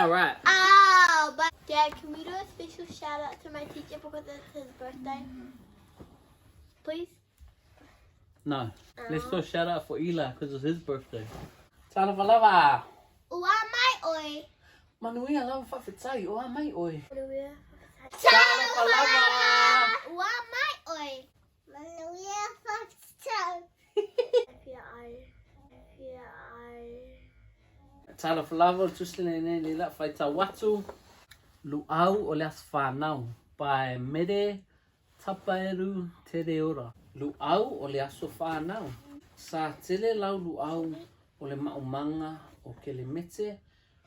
All right. Oh, but Dad, can we do a special shout out to my teacher because it's his birthday? Please? No. Let's do a shout out for Eli because it's his birthday. Talofa lava! Ua mai ʻoe. Manuia lava faafetai, ua mai ʻoe. Manuia. Talofa lava! Ua mai ʻoe. Manuia faafetai. Fia ai. Fia ai. Talofa lava o le tusi lenei le la faitau atu. Luau o le aso whanau by Mere Tapaeru Tereora. Luau o le aso whanau. Sa tele lau luau o le maumaga o Kelemete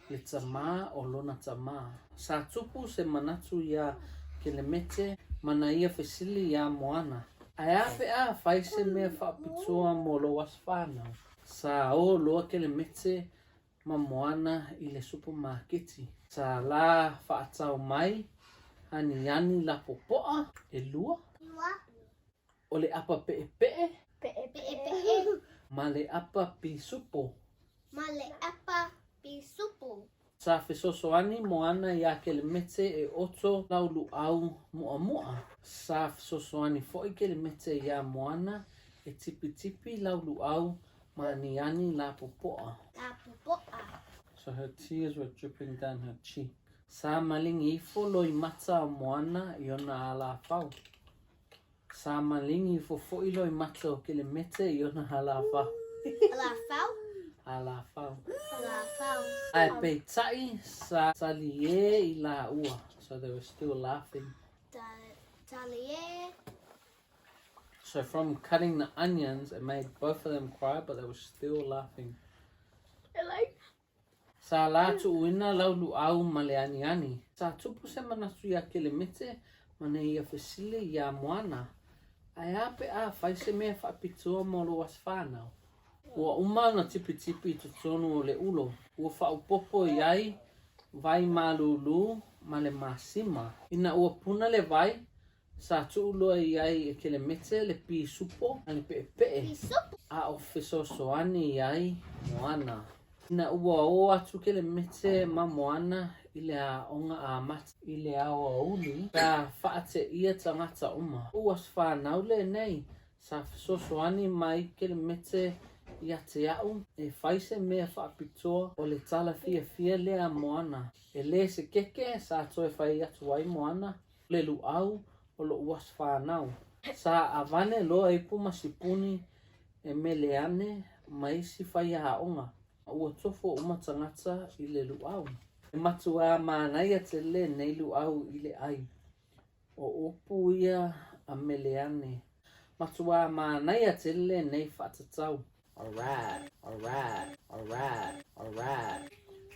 le tamā o lona tamā. Sa tupu se manatu iā Kelemete ma na ia fesili iā Moana. Ae a pe a fai se mea faapitoa mo lou aso whanau? Sa o loa Kelemete ma Moana i le supamaketi. Sa la faatau mai aniani lapopoa elua. O le apa peʻepeʻe. Peʻepeʻe. Ma le apa pisupo. Ma le apa pisupo. Sa fesoasoani Moana iā Kelemete e oto lau luau muʻamuʻa. Sa fesoasoani foʻi Kelemete iā Moana e tipitipi lau luau ma aniani lapopoa. Lapopoa. So her tears were dripping down her cheek. Sa malingi ifo loimata o Moana i ona alafau. Sa malingi ifo foʻi loimata o Kelemete i ona alafau. Alafau? Alafau. Alafau. Ae peitai sa taliē i lāua. So they were still laughing. Taliē. So from cutting the onions, it made both of them cry, but they were still laughing. Like, Sa la tuuina lau luau ma le aniani. Sa tupu se manatu iā Kelemete ma na ia fesili iā Moana. Ae a pe a fai se mea faapitoa mo lou aso whanau? Ua uma ona tipitipi i totonu o le ulo. Ua faaopoopo i ai wai malūlū ma le masima. Ina ua puna le wai, sa tuu loa i ai e Kelemete le pisupo ma le peʻepeʻe. Pisupo. A o fesoasoani i ai Moana. Ina ua o atu Kelemete ma Moana i le aoga amata i le aoauli, sa faateia tagata uma. Lou aso whanau lenei, sa fesoasoani mai Kelemete ia te a'u e fai se mea faapitoa o le tala fiafia lea a Moana. E le se keke sa toe fai atu ai Moana, le luau o loʻu aso whanau. Sa avane loa ipu ma sipuni e Meleane ma isi faiaoga. Ua tofo uma tagata i le luau. E matuā manaia tele nei luau i le ʻai. O upu ia a Meleane. Matuā manaia tele nei faatatau. Alright, alright, alright, alright.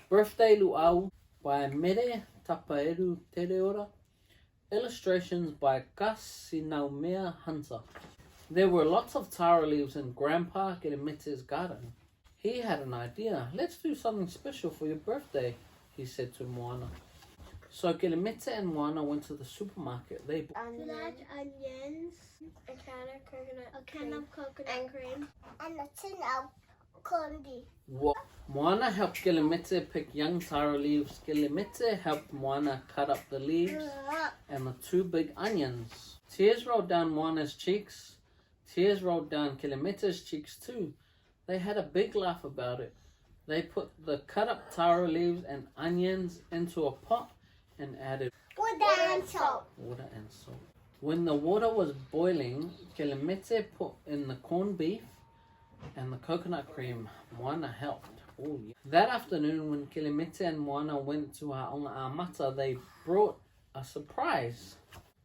Birthday Luau by Mere Tapaeru Tereora. Illustrations by Gus Sinaumea Hunter. There were lots of taro leaves in Grandpa Kelemete's garden. He had an idea. Let's do something special for your birthday, he said to Moana. So Kelemete and Moana went to the supermarket. They bought Two large onions, a can of coconut, a can of coconut cream, and a tin of corned beef. Moana helped Kelemete pick young taro leaves. Kelemete helped Moana cut up the leaves and the two big onions. Tears rolled down Moana's cheeks. Tears rolled down Kelemete's cheeks too. They had a big laugh about it. They put the cut up taro leaves and onions into a pot and added water and salt. Water and salt. When the water was boiling, Kelemete put in the corned beef and the coconut cream. Moana helped. Oh, yeah. That afternoon, when Kelemete and Moana went to Aoga Amata, they brought a surprise.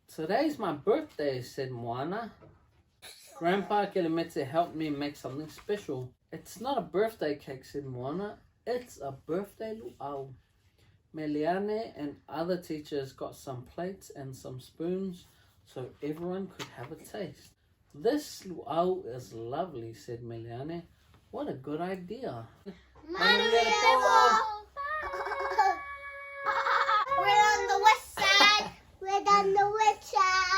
Today's my birthday, said Moana. Grandpa Kelemete helped me make something special. It's not a birthday cake, said Moana. It's a birthday luau. Meleane and other teachers got some plates and some spoons so everyone could have a taste. This luau is lovely, said Meleane. What a good idea. We're on the west side. We're on the west side.